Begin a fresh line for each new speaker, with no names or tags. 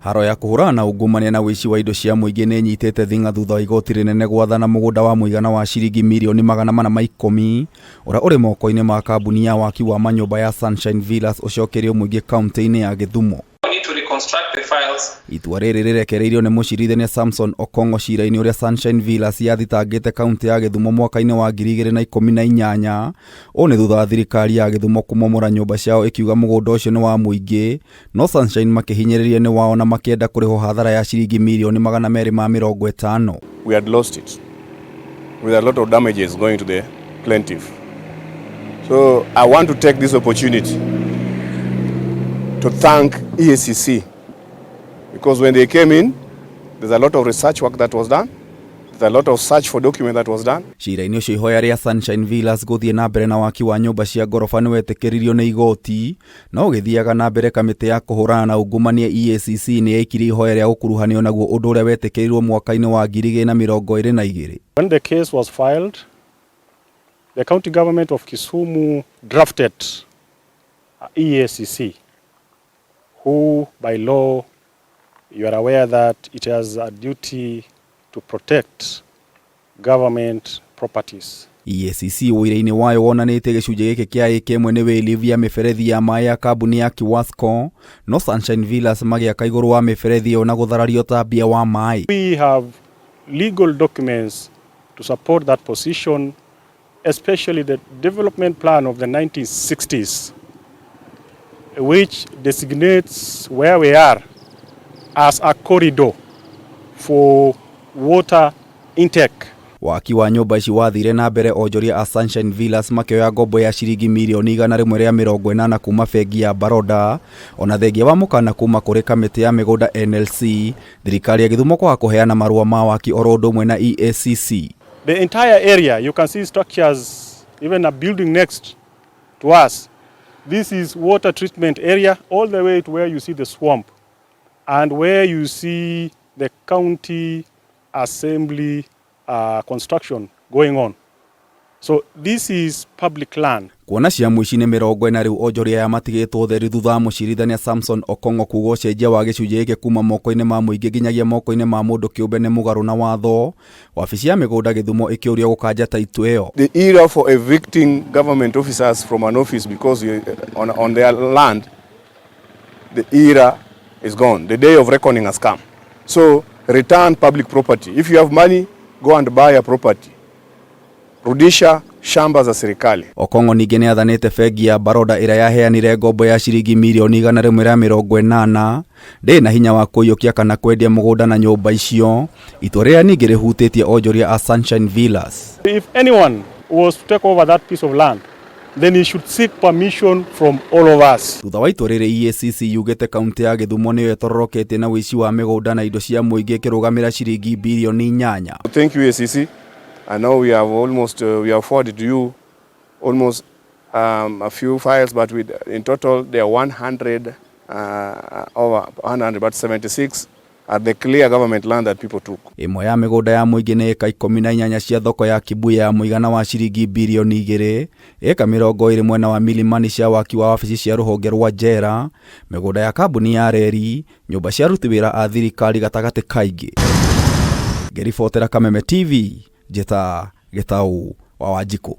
Haro ya kũhũrana na ungumania na ũici wa indo cia mũingĩ nĩ ĩnyitĩte thing'a thutha wa igoti rĩnene gwathana mũgũnda wa mũigana wa ciringi mirioni 410 ũrĩa ũrĩ moko-inĩ ma kambuni ya waki wa manyũmba ya Sunshine Villas ũcokerio mũingĩ kaunti-inĩ ya Gĩthumo.
Need to reconstruct the files.
Itua rĩrĩ rĩrekereirio nĩ mũcirithania Samson Okong'o cira-inĩ ũrĩa Sunshine Villas yathitangĩte kaunti ya Gĩthumo mwaka-inĩ wa 2018. Ũũ nĩ thutha wa thirikari ya Gĩthumo kũmomora nyũmba ciao ĩkiuga mũgũnda ũcio nĩ wa mũingĩ, no Sunshine makĩhinyĩrĩria nĩ wao na makĩenda kũrĩhwo hathara ya ciringi mirioni 250.
We had lost it with a lot of damages going to the plaintiff. So I want to take this opportunity to thank EACC, because when they came in, there's a lot of research work that was done. There's a lot of search for document that was done.
Cira-inĩ ũcio, ihoya rĩa Sunshine Villas gũthiĩ na mbere na waki wa nyũmba cia ngoroba nĩ wetĩkĩririo nĩ igoti, no ũgĩthiaga na mbere, kamĩtĩ ya kũhũrana na ungumania EACC nĩ yaikirie ihoya rĩa gũkuruhanio naguo, ũndũ ũrĩa wetĩkĩrirwo mwaka-inĩ wa 2022.
When the case was filed, the county government of Kisumu drafted EACC, who by law, you are aware that it has a duty to protect government properties.
EACC ũira-inĩ wayo wonanĩtie gĩcunjĩ gĩkĩ kĩa ĩka 1 nĩ wĩlivu ya mĩberethi ya maĩ ya kambuni ya Kiwasco, no Sunshine Villas magĩaka igũrũ wa mĩberethi ĩyo na gũthararia ũtambia wa maĩ.
We have legal documents to support that position, especially the development plan of the 1960s, which designates where we are as a corridor for water intake.
Waki wa nyũmba ici wathire na mbere onjoria a Sunshine Villas makĩoya ngombo ya ciringi mirioni 180 kuma bengi ya Baroda, ona thengia wa mũkana kuma kũrĩ kamĩtĩ ya mĩgũnda NLC, thirikari ya Gĩthumo kwaga kũheana marũa ma waki oro ũndũ ũmwe na EACC.
The entire area, you can see structures, even a building next to us. This is water treatment area all the way to where you see the swamp and where you see the county assembly construction going on. So this is public land.
Kuona cia mũici nĩ 40 rĩu, onjoria aya matigĩtwo theri thutha wa mũcirithania Samson Okong'o kuga ũcenjia wa gĩcunjĩ gĩkĩ kuma moko-inĩ ma mũingĩ nginyagia moko-inĩ ma mũndũ kĩũmbe nĩ mũgarũ na watho. Wabici ya mĩgũnda Gĩthumo ĩkĩũrio gũkanja taitũ ĩyo.
The era for evicting government officers from an office because on their land, the era is gone. The day of reckoning has come. So return public property. If you have money, go and buy a property. Rudisha shamba za serikali.
Okong'o ningĩ nĩ athanĩte bengi ya Baroda ĩrĩa yaheanire ngombo ya ciringi mirioni 180 ndĩrĩ na hinya wa kũiyũkia kana kwendia mũgũnda na nyũmba icio, itua rĩrĩa ningĩ rĩhutĩtie onjoria a Sunshine Villas.
If anyone was to take over that piece of land, then he should seek permission from all of us.
Thutha wa itua rĩrĩ, EACC yugĩte kaunti ya Gĩthumo nĩyo ĩtororoketie na ũici wa mĩgũnda na indo cia mũingĩ, ĩkĩrũgamĩra ciringi birioni 8.
Thank you, EACC. I know we have forwarded to you almost a few files, but in total there are 100, over 100, but 76 are the clear government land that people took.
Ĩmwe ya mĩgũnda ya mũingĩ nĩ ĩka 18 cia thoko ya Kibuye ya mũigana wa ciringi birioni 2, ĩka 20 mwena wa Milimani cia waki wa wabici cia rũhonge rwa njera, mĩgũnda ya kambuni ya reri, nyũmba cia aruti wĩra a thirikari gatagatĩ kaingĩ. Ngĩribotera Kameme TV, njĩta Gĩtau wa Wanjikũ.